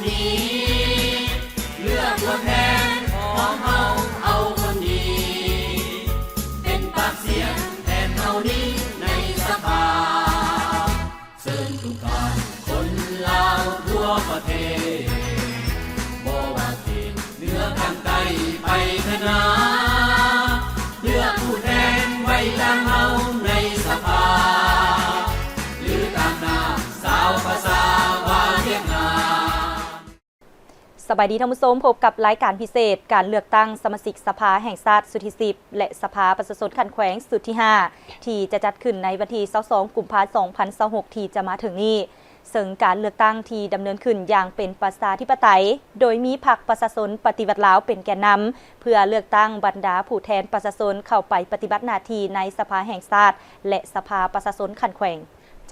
ນີ້ ເລືອກຕົວແທນຂອງເຮົາເອົາຄົນດີ ເປັນປາກສຽງແທນເຮົານີ້ໃນສະພາ. ເຊີນທຸກທ່ານຄົນລາວທົ່ວປະເທດ ບໍ່ວ່າເຂດເໜືອກາງໃຕ້ໄປເຖິງໜາ ເລືອກຜູ້ແທນໄວ້ຕາງເຮົາໃນສະພາ ຫຼືຕາງໜ້າຊາວພາສາວ່າວຽກງານ. ສະບາຍດີທ່ານຜູ້ຊົມ, ພົບກັບລາຍການພິເສດ ການເລືອກຕັ້ງສະມາຊິກສະພາແຫ່ງຊາດຊຸດທີສິບ ແລະ ສະພາປະຊາຊົນຂັ້ນແຂວງຊຸດທີຫ້າ ທີ່ຈະຈັດຂຶ້ນໃນວັນທີຊາວສອງ ກຸມພາ ສອງພັນຊາວຫົກ ທີ່ຈະມາເຖິງນີ້, ເຊິ່ງການເລືອກຕັ້ງທີ່ດຳເນີນຂຶ້ນຢ່າງເປັນປະຊາທິປະໄຕ, ໂດຍມີພັກປະຊາຊົນປະຕິວັດລາວເປັນແກນນຳ ເພື່ອເລືອກຕັ້ງບັນດາຜູ້ແທນປະຊາຊົນເຂົ້າໄປປະຕິບັດໜ້າທີ່ໃນສະພາແຫ່ງຊາດ ແລະ ສະພາປະຊາຊົນຂັ້ນແຂວງ.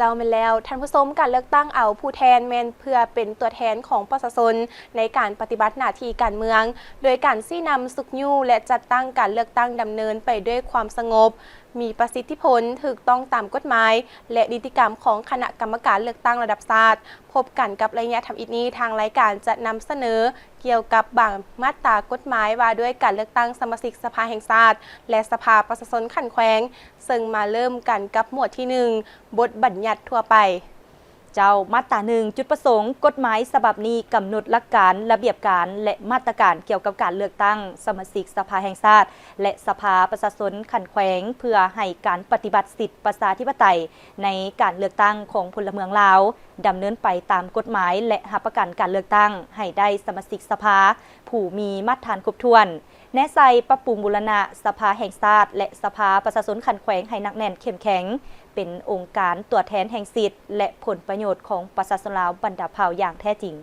ເຈົ້າ ແມ່ນແລ້ວທ່ານຜູ້ຊົມ, ການເລືອກຕັ້ງເອົາຜູ້ແທນແມ່ນເພື່ອເປັນຕົວແທນຂອງປະຊາຊົນໃນການປະຕິບັດໜ້າທີ່ການເມືອງ, ໂດຍການຊີ້ນຳຊຸກຍູ້ ແລະ ຈັດຕັ້ງການເລືອກຕັ້ງດຳເນີນໄປດ້ວຍຄວາມສະຫງົບ, ມີປະສິດທິຜົນ, ຖືກຕ້ອງຕາມກົດໝາຍ ແລະ ນິຕິກຳຂອງຄະນະກຳມະການເລືອກຕັ້ງລະດັບຊາດ. ພົບກັນກັບໄລຍະທຳອິດນີ້, ທາງລາຍການຈະນຳສະເໜີກ່ຽວກັບບາງມາດຕາກົດໝາຍວ່າດ້ວຍການເລືອກຕັ້ງສະມາຊິກສະພາແຫ່ງຊາດ ແລະ ສະພາປະຊາຊົນຂັ້ນແຂວງ, ເຊິ່ງມາເລີ່ມກັນກັບໝວດທີໜຶ່ງ ບົດບັນຍັດທົ່ວໄປ. ເຈົ້າ, ມາດຕາໜຶ່ງ ຈຸດປະສົງ, ກົດໝາຍສະບັບນີ້ກຳນົດຫຼັກການ, ລະບຽບການ ແລະ ມາດຕະການກ່ຽວກັບການເລືອກຕັ້ງສະມາຊິກສະພາແຫ່ງຊາດ ແລະ ສະພາປະຊາຊົນຂັ້ນແຂວງ ເພື່ອໃຫ້ການປະຕິບັດສິດປະຊາທິປະໄຕໃນການເລືອກຕັ້ງຂອງພົນລະເມືອງລາວ ດຳເນີນໄປຕາມກົດໝາຍ ແລະ ຮັບປະກັນການເລືອກຕັ້ງໃຫ້ໄດ້ສະມາຊິກສະພາຜູ້ມີມາດຖານຄົບຖ້ວນ. ແນໃສ່ປັບປຸງບູລະນະສະພາແຫ່ງຊາດ ແລະ ສະພາປະຊາຊົນຂັ້ນແຂວງໃຫ້ໜັກແໜ້ນເຂັ້ມແຂງ, ເປັນອົງການຕົວແທນແຫ່ງສິດ ແລະ ຜົນປະໂຫຍດຂອງປະຊາຊົນລາວບັນດາເຜົ່າຢ່າງແທ້ຈິງ.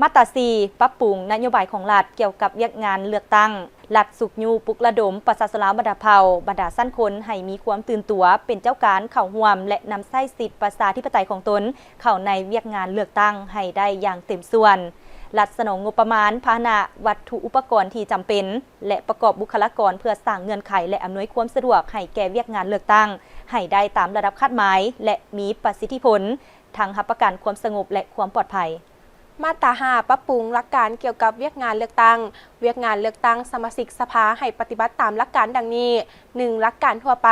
ມາດຕາສີ່ ປັບປຸງນະໂຍບາຍຂອງລັດກ່ຽວກັບວຽກງານເລືອກຕັ້ງ. ລັດຊຸກຍູ້ປຸກລະດົມປະຊາຊົນລາວບັນດາເຜົ່າ, ບັນດາຊັ້ນຄົນໃຫ້ມີຄວາມຕື່ນຕົວ, ເປັນເຈົ້າການເຂົ້າຮ່ວມ ແລະ ນຳໃຊ້ສິດປະຊາທິປະໄຕຂອງຕົນເຂົ້າໃນວຽກງານເລືອກຕັ້ງໃຫ້ໄດ້ຢ່າງເຕັມສ່ວນ. ລັດສະໜອງງົບປະມານ, ພາຫະນະ, ວັດຖຸອຸປະກອນທີ່ຈຳເປັນ ແລະ ປະກອບບຸກຄະລາກອນເພື່ອສ້າງເງື່ອນໄຂ ແລະ ອຳນວຍຄວາມສະດວກໃຫ້ແກ່ວຽກງານເລືອກຕັ້ງໃຫ້ໄດ້ຕາມລະດັບຄາດໝາຍ ແລະ ມີປະສິດທິຜົນ, ທັງຮັບປະກັນຄວາມສະຫງົບ ແລະ ຄວາມປອດໄພ. ມາດຕາຫ້າ ປັບປຸງຫຼັກການກ່ຽວກັບວຽກງານເລືອກຕັ້ງ. ວຽກງານເລືອກຕັ້ງສະມາຊິກສະພາໃຫ້ປະຕິບັດຕາມຫຼັກການດັ່ງນີ້, ໜຶ່ງ ຫຼັກການທົ່ວໄປ,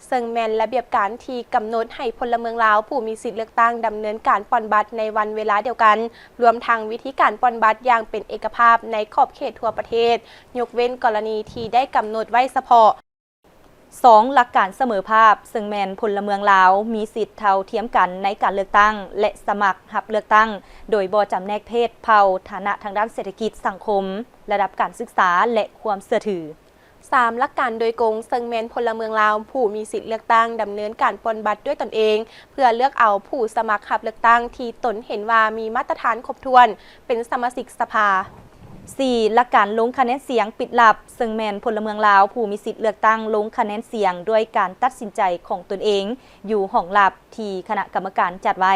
ເຊິ່ງແມ່ນລະບຽບການທີ່ກຳນົດໃຫ້ພົນລະເມືອງລາວຜູ້ມີສິດເລືອກຕັ້ງດຳເນີນການປ່ອນບັດໃນວັນເວລາດຽວກັນ, ລວມທັງວິທີການປ່ອນບັດຢ່າງເປັນເອກະພາບໃນຂອບເຂດທົ່ວປະເທດ, ຍົກເວັ້ນກໍລະນີທີ່ໄດ້ກຳນົດໄວ້ສະເພາະ. ສອງ ຫຼັກການສະເໝີພາບ, ເຊິ່ງແມ່ນພົນລະເມືອງລາວມີສິດເທົ່າທຽມກັນໃນການເລືອກຕັ້ງ ແລະ ສະໝັກຮັບເລືອກຕັ້ງ, ໂດຍບໍ່ຈຳແນກເພດ, ເຜົ່າ, ຖານະທາງດ້ານເສດຖະກິດ, ສັງຄົມ, ລະດັບການສຶກສາ ແລະ ຄວາມເຊື່ອຖື. ສາມ ຫຼັກການໂດຍກົງ, ເຊິ່ງແມ່ນພົນລະເມືອງລາວຜູ້ມີສິດເລືອກຕັ້ງດຳເນີນການປ່ອນບັດດ້ວຍຕົນເອງ ເພື່ອເລືອກເອົາຜູ້ສະໝັກຮັບເລືອກຕັ້ງທີ່ຕົນເຫັນວ່າມີມາດຕະຖານຄົບຖ້ວນເປັນສະມາຊິກສະພາ. ສີ່ ຫຼັກການລົງຄະແນນສຽງປິດລັບ, ເຊິ່ງແມ່ນພົນລະເມືອງລາວຜູ້ມີສິດເລືອກຕັ້ງລົງຄະແນນສຽງດ້ວຍການຕັດສິນໃຈຂອງຕົນເອງຢູ່ຫ້ອງລັບທີ່ຄະນະກຳມະການຈັດໄວ້.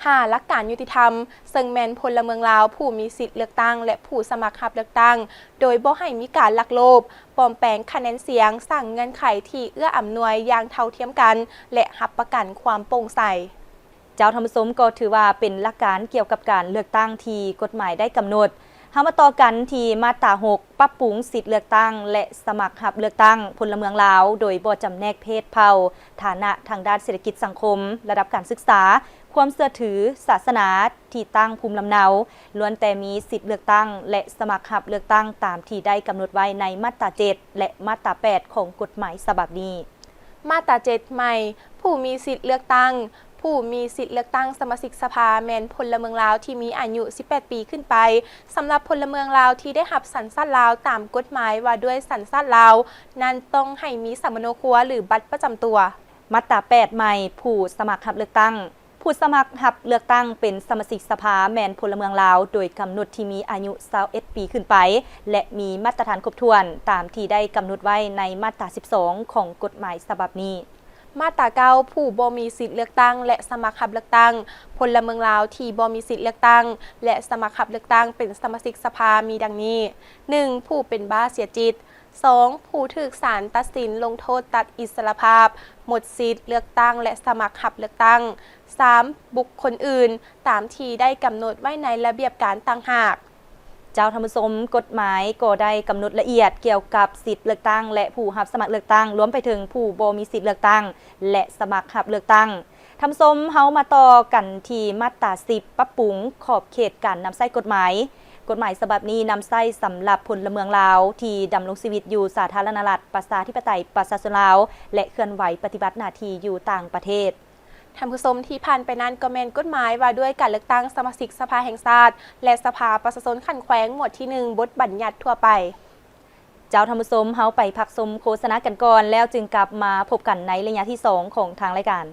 ຫ້າ ຫຼັກການຍຸຕິທຳ, ເຊິ່ງແມ່ນພົນລະເມືອງລາວຜູ້ມີສິດເລືອກຕັ້ງ ແລະ ຜູ້ສະໝັກຮັບເລືອກຕັ້ງ ໂດຍບໍ່ໃຫ້ມີການລັກໂລບ, ປອມແປງຄະແນນສຽງ, ສ້າງເງື່ອນໄຂທີ່ເອື້ອອຳນວຍຢ່າງເທົ່າທຽມກັນ ແລະ ຮັບປະກັນຄວາມໂປ່ງໃສ. ເຈົ້າທ່ານຜູ້ຊົມ, ກໍຖືວ່າເປັນຫຼັກການກ່ຽວກັບການເລືອກຕັ້ງທີ່ກົດໝາຍໄດ້ກຳນົດ. ເຮົາມາຕໍ່ກັນທີ່ມາດຕາຫົກ ປັບປຸງສິດເລືອກຕັ້ງ ແລະ ສະໝັກຮັບເລືອກຕັ້ງພົນລະເມືອງລາວ ໂດຍບໍ່ຈຳແນກເພດ, ເຜົ່າ, ຖານະທາງດ້ານເສດຖະກິດສັງຄົມ, ລະດັບການສຶກສາ, ຄວາມເຊື່ອຖື, ສາສະໜາ, ທີ່ຕັ້ງພູມລຳເນົາ, ລ້ວນແຕ່ມີສິດເລືອກຕັ້ງ ແລະ ສະໝັກຮັບເລືອກຕັ້ງຕາມທີ່ໄດ້ກຳນົດໄວ້ໃນມາດຕາເຈັດ ແລະ ມາດຕາແປດ ຂອງກົດໝາຍສະບັບນີ້. ມາດຕາເຈັດໃໝ່, ຜູ້ມີສິດເລືອກຕັ້ງ. ຜູ້ມີສິດເລືອກຕັ້ງສະມາຊິກສະພາແມ່ນພົນລະເມືອງລາວທີ່ມີອາຍຸສິບແປດປີຂຶ້ນໄປ. ສຳລັບພົນລະເມືອງລາວທີ່ໄດ້ຮັບສັນຊາດລາວຕາມກົດໝາຍວ່າດ້ວຍສັນຊາດລາວນັ້ນ ຕ້ອງໃຫ້ມີສຳມະໂນຄົວ ຫຼື ບັດປະຈຳຕົວ. ມາດຕາແປດໃໝ່, ຜູ້ສະໝັກຮັບເລືອກຕັ້ງ. ຜູ້ສະໝັກຮັບເລືອກຕັ້ງເປັນສະມາຊິກສະພາແມ່ນພົນລະເມືອງລາວໂດຍກຳນົດທີ່ມີອາຍຸຊາວເອັດປີຂຶ້ນໄປ ແລະ ມີມາດຕະຖານຄົບຖ້ວນຕາມທີ່ໄດ້ກຳນົດໄວ້ໃນມາດຕາສິບສອງຂອງກົດໝາຍສະບັບນີ້. ມາດຕາເກົ້າ ຜູ້ບໍ່ມີສິດເລືອກຕັ້ງ ແລະ ສະໝັກຮັບເລືອກຕັ້ງ. ພົນລະເມືອງລາວທີ່ບໍ່ມີສິດເລືອກຕັ້ງ ແລະ ສະໝັກຮັບເລືອກຕັ້ງເປັນສະມາຊິກສະພາມີດັ່ງນີ້, ໜຶ່ງ ຜູ້ເປັນບ້າເສຍຈິດ, ສອງ ຜູ້ຖືກສານຕັດສິນລົງໂທດຕັດອິດສະຫຼະພາບ, ໝົດສິດເລືອກຕັ້ງ ແລະ ສະໝັກຮັບເລືອກຕັ້ງ. ສາມ ບຸກຄົນອື່ນ, ຕາມທີ່ໄດ້ກຳນົດໄວ້ໃນລະບຽບການຕ່າງຫາກ. ເຈົ້າທ່ານຜູ້ຊົມ, ກົດໝາຍກໍໄດ້ກຳນົດລະອຽດກ່ຽວກັບສິດເລືອກຕັ້ງ ແລະ ຜູ້ຮັບສະໝັກເລືອກຕັ້ງ, ລວມໄປເຖິງຜູ້ບໍ່ມີສິດເລືອກຕັ້ງ ແລະ ສະໝັກຮັບເລືອກຕັ້ງ. ທ່ານຜູ້ຊົມ, ເຮົາມາຕໍ່ກັນທີ່ມາດຕາສິບ ປັບປຸງຂອບເຂດການນຳໃຊ້ກົດໝາຍ. ກົດໝາຍສະບັບນີ້ນຳໃຊ້ສຳລັບພົນລະເມືອງລາວທີ່ດຳລົງຊີວິດຢູ່ສາທາລະນະລັດ ປະຊາທິປະໄຕ ປະຊາຊົນລາວ ແລະ ເຄື່ອນໄຫວປະຕິບັດໜ້າທີ່ຢູ່ຕ່າງປະເທດ. ທ່ານຜູ້ຊົມ, ທີ່ຜ່ານໄປນັ້ນກໍແມ່ນກົດໝາຍວ່າດ້ວຍການເລືອກຕັ້ງສະມາຊິກສະພາແຫ່ງຊາດ ແລະ ສະພາປະຊາຊົນຂັ້ນແຂວງ ໝວດທີໜຶ່ງ ບົດບັນຍັດທົ່ວໄປ. ເຈົ້າທ່ານຜູ້ຊົມ, ເຮົາໄປພັກຊົມໂຄສະນາກັນກ່ອນ ແລ້ວຈຶ່ງກັບມາພົບກັນໃນໄລຍະທີສອງຂອງທາງລາຍການ.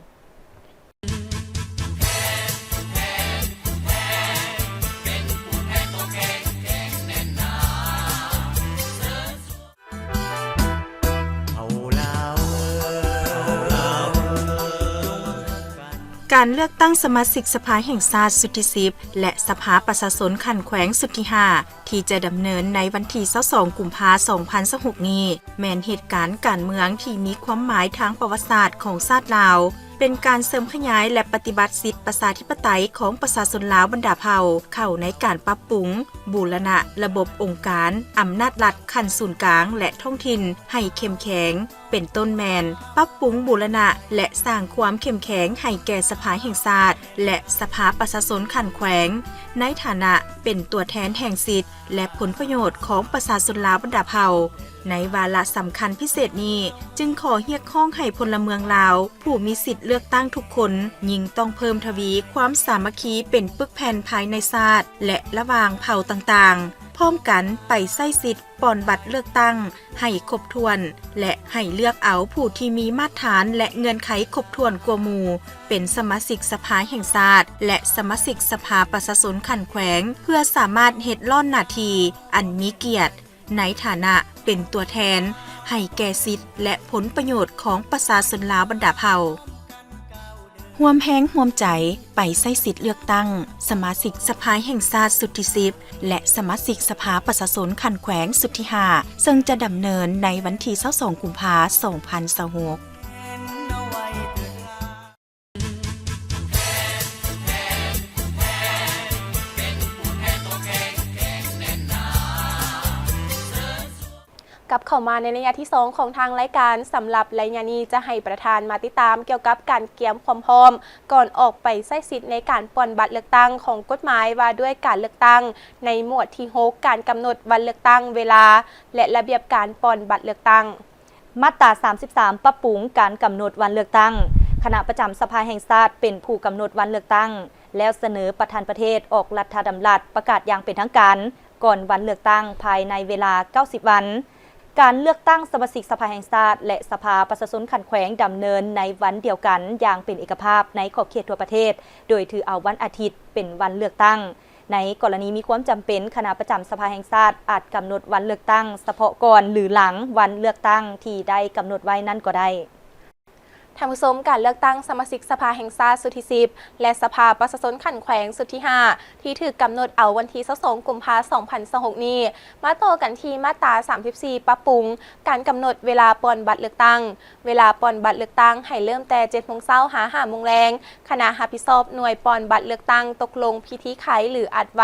ການເລືອກຕັ້ງສະມາຊິກສະພາແຫ່ງຊາດຊຸດທີສິບ ແລະ ສະພາປະຊາຊົນຂັ້ນແຂວງຊຸດທີຫ້າ ທີ່ຈະດຳເນີນໃນວັນທີຊາວສອງ ກຸມພາ ສອງພັນຊາວຫົກນີ້ ແມ່ນເຫດການການເມືອງທີ່ມີຄວາມໝາຍທາງປະຫວັດສາດຂອງຊາດລາວ, ເປັນການເສີມຂະຫຍາຍ ແລະ ປະຕິບັດສິດປະຊາທິປະໄຕຂອງປະຊາຊົນລາວບັນດາເຜົ່າ ເຂົ້າໃນການປັບປຸງ, ບູລະນະລະບົບອົງການອຳນາດລັດຂັ້ນສູນກາງ ແລະ ທ້ອງຖິ່ນໃຫ້ເຂັ້ມແຂງ, ເປັນຕົ້ນແມ່ນປັບປຸງ, ບູລະນະ ແລະ ສ້າງຄວາມເຂັ້ມແຂງໃຫ້ແກ່ສະພາແຫ່ງຊາດ ແລະ ສະພາປະຊາຊົນຂັ້ນແຂວງ ໃນຖານະເປັນຕົວແທນແຫ່ງສິດ ແລະ ຜົນປະໂຫຍດຂອງປະຊາຊົນລາວບັນດາເຜົ່າ. ໃນວາລະສຳຄັນພິເສດນີ້, ຈຶ່ງຂໍຮຽກຮ້ອງໃຫ້ພົນລະເມືອງລາວຜູ້ມີສິດເລືອກຕັ້ງທຸກຄົນ ຍິ່ງຕ້ອງເພີ່ມທະວີຄວາມສາມັກຄີເປັນປຶກແຜ່ນພາຍໃນຊາດ ແລະ ລະຫວ່າງເຜົ່າຕ່າງໆ, ພ້ອມກັນໄປໃຊ້ສິດປ່ອນບັດເລືອກຕັ້ງໃຫ້ຄົບຖ້ວນ ແລະ ໃຫ້ເລືອກເອົາຜູ້ທີ່ມີມາດຖານ ແລະ ເງື່ອນໄຂຄົບຖ້ວນກວ່າໝູ່ ເປັນສະມາຊິກສະພາແຫ່ງຊາດ ແລະ ສະມາຊິກສະພາປະຊາຊົນຂັ້ນແຂວງ ເພື່ອສາມາດເຮັດລ້ອນໜ້າທີ່ອັນມີກຽດ ໃນຖານະເປັນຕົວແທນໃຫ້ແກ່ສິດ ແລະ ຜົນປະໂຫຍດຂອງປະຊາຊົນລາວບັນດາເຜົ່າ. ຮ່ວມແຮງຮ່ວມໃຈໄປໃຊ້ສິດເລືອກຕັ້ງສະມາຊິກສະພາແຫ່ງຊາດຊຸດທີສິບ ແລະ ສະມາຊິກສະພາປະຊາຊົນຂັ້ນແຂວງຊຸດທີຫ້າ ເຊິ່ງຈະດຳເນີນໃນວັນທີຊາວສອງ ກຸມພາ ສອງພັນຊາວຫົກ. ກັບເຂົ້າມາໃນໄລຍະທີສອງຂອງທາງລາຍການ. ສຳລັບໄລຍະນີ້ຈະໃຫ້ປະທານມາຕິດຕາມກ່ຽວກັບການກຽມຄວາມພ້ອມກ່ອນອອກໄປໃຊ້ສິດໃນການປ່ອນບັດເລືອກຕັ້ງຂອງກົດໝາຍວ່າດ້ວຍການເລືອກຕັ້ງ ໃນໝວດທີຫົກ ການກຳນົດວັນເລືອກຕັ້ງ, ເວລາ ແລະ ລະບຽບການປ່ອນບັດເລືອກຕັ້ງ. ມາດຕາສາມສິບສາມ ປັບປຸງການກຳນົດວັນເລືອກຕັ້ງ. ຄະນະປະຈຳສະພາແຫ່ງຊາດເປັນຜູ້ກຳນົດວັນເລືອກຕັ້ງ ແລ້ວສະເໜີປະທານປະເທດອອກລັດຖະດຳລັດປະກາດຢ່າງເປັນທາງການ ກ່ອນວັນເລືອກຕັ້ງພາຍໃນເວລາເກົ້າສິບວັນ. ການເລືອກຕັ້ງສະມາຊິກສະພາແຫ່ງຊາດ ແລະ ສະພາປະຊາຊົນຂັ້ນແຂວງດຳເນີນໃນວັນດຽວກັນຢ່າງເປັນເອກະພາບໃນຂອບເຂດທົ່ວປະເທດ, ໂດຍຖືເອົາວັນອາທິດເປັນວັນເລືອກຕັ້ງ. ໃນກໍລະນີມີຄວາມຈຳເປັນ, ຄະນະປະຈຳສະພາແຫ່ງຊາດອາດກຳນົດວັນເລືອກຕັ້ງສະເພາະກ່ອນ ຫຼື ຫຼັງວັນເລືອກຕັ້ງທີ່ໄດ້ກຳນົດໄວ້ນັ້ນກໍໄດ້. ທ່ານຜູ້ຊົມ, ການເລືອກຕັ້ງສະມາຊິກສະພາແຫ່ງຊາດຊຸດທີສິບ ແລະ ສະພາປະຊາຊົນຂັ້ນແຂວງຊຸດທີຫ້າ ທີ່ຖືກກຳນົດເອົາວັນທີຊາວສອງ ກຸມພາ ສອງພັນຊາວຫົກນີ້ ມາຕໍ່ກັນທີ່ມາດຕາສາມສິບສີ່ ປັບປຸງການກຳນົດເວລາປ່ອນບັດເລືອກຕັ້ງ. ເວລາປ່ອນບັດເລືອກຕັ້ງໃຫ້ເລີ່ມແຕ່ເຈັດໂມງເຊົ້າຫາຫ້າໂມງແລງ. ຄະນະຮັບຜິດຊອບໜ່ວຍປ່ອນບັດເລືອກຕັ້ງຕົກລົງພິທີໄຂ ຫຼື ອັດໄວ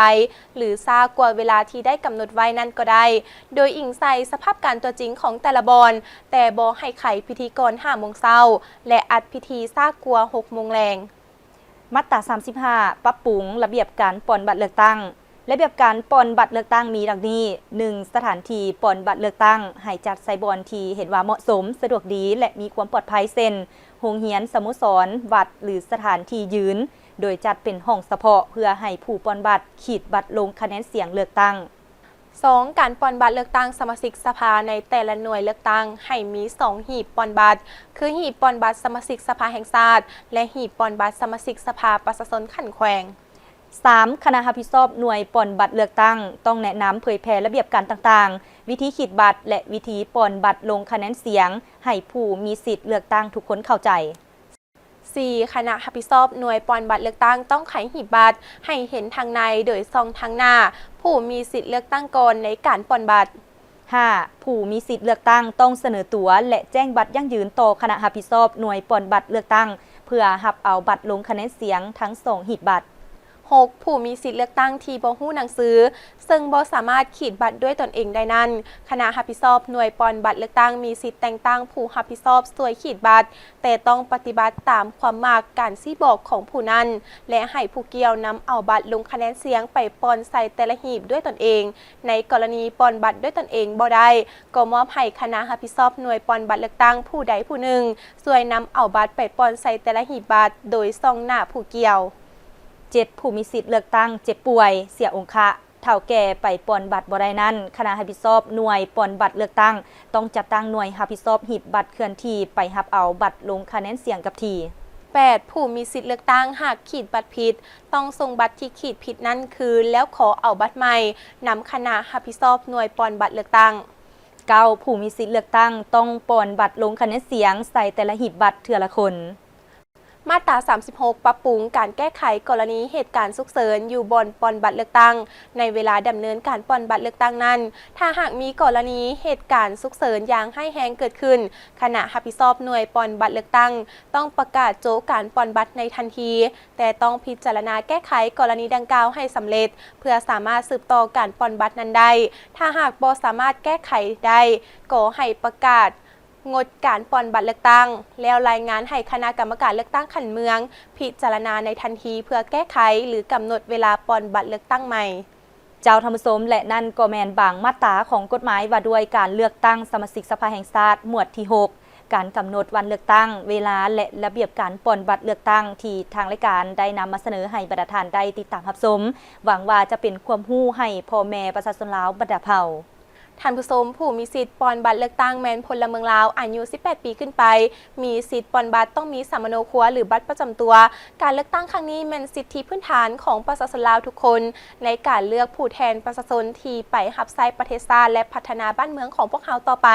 ຫຼື ຊ້າກວ່າເວລາທີ່ໄດ້ກຳນົດໄວ້ນັ້ນກໍໄດ້, ໂດຍອີງໃສ່ສະພາບການຕົວຈິງຂອງແຕ່ລະບ່ອນ, ແຕ່ບໍ່ໃຫ້ໄຂພິທີກ່ອນຫ້າໂມງເຊົ້າ ແລະ ອັດພິທີຊ້າກວ່າຫົກໂມງແລງ. ມາດຕາສາມສິບຫ້າ ປັບປຸງລະບຽບການປ່ອນບັດເລືອກຕັ້ງ. ລະບຽບການປ່ອນບັດເລືອກຕັ້ງມີດັ່ງນີ້: ໜຶ່ງ ສະຖານທີ່ປ່ອນບັດເລືອກຕັ້ງ ໃຫ້ຈັດໃສ່ບ່ອນທີ່ເຫັນວ່າເໝາະສົມ, ສະດວກດີ ແລະ ມີຄວາມປອດໄພ ເຊັ່ນ ໂຮງຮຽນ, ສະໂມສອນ, ວັດ ຫຼື ສະຖານທີ່ຢືນ, ໂດຍຈັດເປັນຫ້ອງສະເພາະເພື່ອໃຫ້ຜູ້ປ່ອນບັດຂີດບັດລົງຄະແນນສຽງເລືອກຕັ້ງ. ສອງ ການປ່ອນບັດເລືອກຕັ້ງສະມາຊິກສະພາໃນແຕ່ລະໜ່ວຍເລືອກຕັ້ງໃຫ້ມີສອງຫີບປ່ອນບັດ ຄື ຫີບປ່ອນບັດສະມາຊິກສະພາແຫ່ງຊາດ ແລະ ຫີບປ່ອນບັດສະມາຊິກສະພາປະຊາຊົນຂັ້ນແຂວງ. ສາມ ຄະນະຮັບຜິດຊອບໜ່ວຍປ່ອນບັດເລືອກຕັ້ງ ຕ້ອງແນະນຳເຜີຍແຜ່ລະບຽບການຕ່າງໆ, ວິທີຂີດບັດ ແລະ ວິທີປ່ອນບັດລົງຄະແນນສຽງ ໃຫ້ຜູ້ມີສິດເລືອກຕັ້ງທຸກຄົນເຂົ້າໃຈ. ສີ່ ຄະນະຮັບຜິດຊອບໜ່ວຍປ່ອນບັດເລືອກຕັ້ງຕ້ອງໄຂຫີບບັດໃຫ້ເຫັນທາງໃນໂດຍສ່ອງທາງໜ້າຜູ້ມີສິດເລືອກຕັ້ງກ່ອນໃນການປ່ອນບັດ. ຫ້າ ຜູ້ມີສິດເລືອກຕັ້ງຕ້ອງສະເໜີຕົວ ແລະ ແຈ້ງບັດຢັ້ງຢືນຕໍ່ຄະນະຮັບຜິດຊອບໜ່ວຍປ່ອນບັດເລືອກຕັ້ງ ເພື່ອຮັບເອົາບັດລົງຄະແນນສຽງທັງສອງຫີບບັດ. ຫົກ ຜູ້ມີສິດເລືອກຕັ້ງທີ່ບໍ່ຮູ້ໜັງສື ເຊິ່ງບໍ່ສາມາດຂີດບັດດ້ວຍຕົນເອງໄດ້ນັ້ນ, ຄະນະຮັບຜິດຊອບໜ່ວຍປ່ອນບັດເລືອກຕັ້ງມີສິດແຕ່ງຕັ້ງຜູ້ຮັບຜິດຊອບຊ່ວຍຂີດບັດ, ແຕ່ຕ້ອງປະຕິບັດຕາມຄວາມມັກການຊີ້ບອກຂອງຜູ້ນັ້ນ ແລະ ໃຫ້ຜູ້ກ່ຽວນຳເອົາບັດລົງຄະແນນສຽງໄປປ່ອນໃສ່ແຕ່ລະຫີບດ້ວຍຕົນເອງ. ໃນກໍລະນີປ່ອນບັດດ້ວຍຕົນເອງບໍ່ໄດ້, ກໍມອບໃຫ້ຄະນະຮັບຜິດຊອບໜ່ວຍປ່ອນບັດເລືອກຕັ້ງຜູ້ໃດຜູ້ໜຶ່ງ ຊ່ວຍນຳເອົາບັດໄປປ່ອນໃສ່ແຕ່ລະຫີບບັດ ໂດຍສ່ອງໜ້າຜູ້ກ່ຽວ. ເຈັດ ຜູ້ມີສິດເລືອກຕັ້ງເຈັບປ່ວຍ, ເສຍອົງຄະ, ເຖົ້າແກ່ໄປປ່ອນບັດບໍ່ໄດ້ນັ້ນ, ຄະນະຮັບຜິດຊອບໜ່ວຍປ່ອນບັດເລືອກຕັ້ງ ຕ້ອງຈັດຕັ້ງໜ່ວຍຮັບຜິດຊອບຫີບບັດເຄື່ອນທີ່ໄປຮັບເອົາບັດລົງຄະແນນສຽງກັບທີ່. ແປດ ຜູ້ມີສິດເລືອກຕັ້ງຫາກຂີດບັດຜິດ ຕ້ອງສົ່ງບັດທີ່ຂີດຜິດນັ້ນຄືນ ແລ້ວຂໍເອົາບັດໃໝ່ນຳຄະນະຮັບຜິດຊອບໜ່ວຍປ່ອນບັດເລືອກຕັ້ງ. ເກົ້າ ຜູ້ມີສິດເລືອກຕັ້ງຕ້ອງປ່ອນບັດລົງຄະແນນສຽງໃສ່ແຕ່ລະຫີບບັດເທື່ອລະຄົນ. ມາດຕາສາມສິບຫົກ ປັບປຸງການແກ້ໄຂກໍລະນີເຫດການສຸກເສີນຢູ່ບ່ອນປ່ອນບັດເລືອກຕັ້ງ. ໃນເວລາດຳເນີນການປ່ອນບັດເລືອກຕັ້ງນັ້ນ, ຖ້າຫາກມີກໍລະນີເຫດການສຸກເສີນຢ່າງຮ້າຍແຮງເກີດຂຶ້ນ, ຄະນະຮັບຜິດຊອບໜ່ວຍປ່ອນບັດເລືອກຕັ້ງ ຕ້ອງປະກາດໂຈະການປ່ອນບັດໃນທັນທີ, ແຕ່ຕ້ອງພິຈາລະນາແກ້ໄຂກໍລະນີດັ່ງກ່າວໃຫ້ສຳເລັດ ເພື່ອສາມາດສືບຕໍ່ການປ່ອນບັດນັ້ນໄດ້. ຖ້າຫາກບໍ່ສາມາດແກ້ໄຂໄດ້, ກໍໃຫ້ປະກາດງົດການປ່ອນບັດເລືອກຕັ້ງ ແລ້ວລາຍງານໃຫ້ຄະນະກຳມະການເລືອກຕັ້ງຂັ້ນເມືອງພິຈາລະນາໃນທັນທີ ເພື່ອແກ້ໄຂ ຫຼື ກຳນົດເວລາປ່ອນບັດເລືອກຕັ້ງໃໝ່. ເຈົ້າທ່ານຜູ້ຊົມ ແລະ ນັ້ນກໍແມ່ນບາງມາດຕາຂອງກົດໝາຍວ່າດ້ວຍການເລືອກຕັ້ງສະມາຊິກສະພາແຫ່ງຊາດ ໝວດທີຫົກ ການກຳນົດວັນເລືອກຕັ້ງ, ເວລາ ແລະ ລະບຽບການປ່ອນບັດເລືອກຕັ້ງ ທີ່ທາງລາຍການໄດ້ນຳມາສະເໜີໃຫ້ບັນດາທ່ານໄດ້ຕິດຕາມຮັບຊົມ. ຫວັງວ່າຈະເປັນຄວາມຮູ້ໃຫ້ພໍ່ແມ່ປະຊາຊົນລາວບັນດາເຜົ່າ. ທ່ານຜູ້ຊົມ, ຜູ້ມີສິດປ່ອນບັດເລືອກຕັ້ງແມ່ນພົນລະເມືອງລາວອາຍຸສິບແປດປີຂຶ້ນໄປ, ມີສິດປ່ອນບັດຕ້ອງມີສຳມະໂນຄົວ ຫຼື ບັດປະຈຳຕົວ. ການເລືອກຕັ້ງຄັ້ງນີ້ແມ່ນສິດທິພື້ນຖານຂອງປະຊາຊົນລາວທຸກຄົນ ໃນການເລືອກຜູ້ແທນປະຊາຊົນທີ່ໄປຮັບໃຊ້ປະເທດຊາດ ແລະ ພັດທະນາບ້ານເມືອງຂອງພວກເຮົາຕໍ່ໄປ.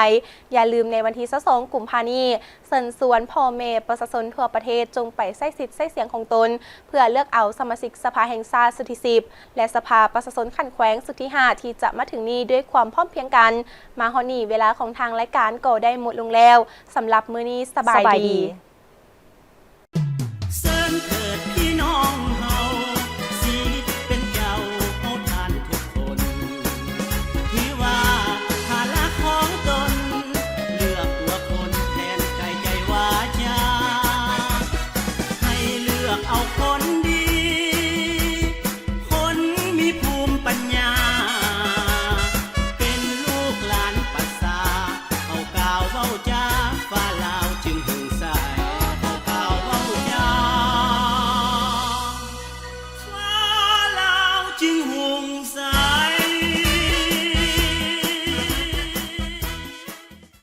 ຢ່າລືມໃນວັນທີຊາວສອງ ກຸມພານີ້, ເຊີນຊວນພໍ່ແມ່ປະຊາຊົນທົ່ວປະເທດ ຈົ່ງໄປໃຊ້ສິດໃຊ້ສຽງຂອງຕົນ ເພື່ອເລືອກເອົາສະມາຊິກສະພາແຫ່ງຊາດຊຸດທີສິບ ແລະ ສະພາປະຊາຊົນຂັ້ນແຂວງຊຸດທີຫ້າ ທີ່ຈະມາເຖິງນີ້ດ້ວຍຄວາມພ້ອມພຽງກັນ. ມາຮອດນີ້ເວລາຂອງທາງລາຍການກໍໄດ້ໝົດລົງແລ້ວ. ສຳລັບມື້ນີ້ສະບາຍດີ.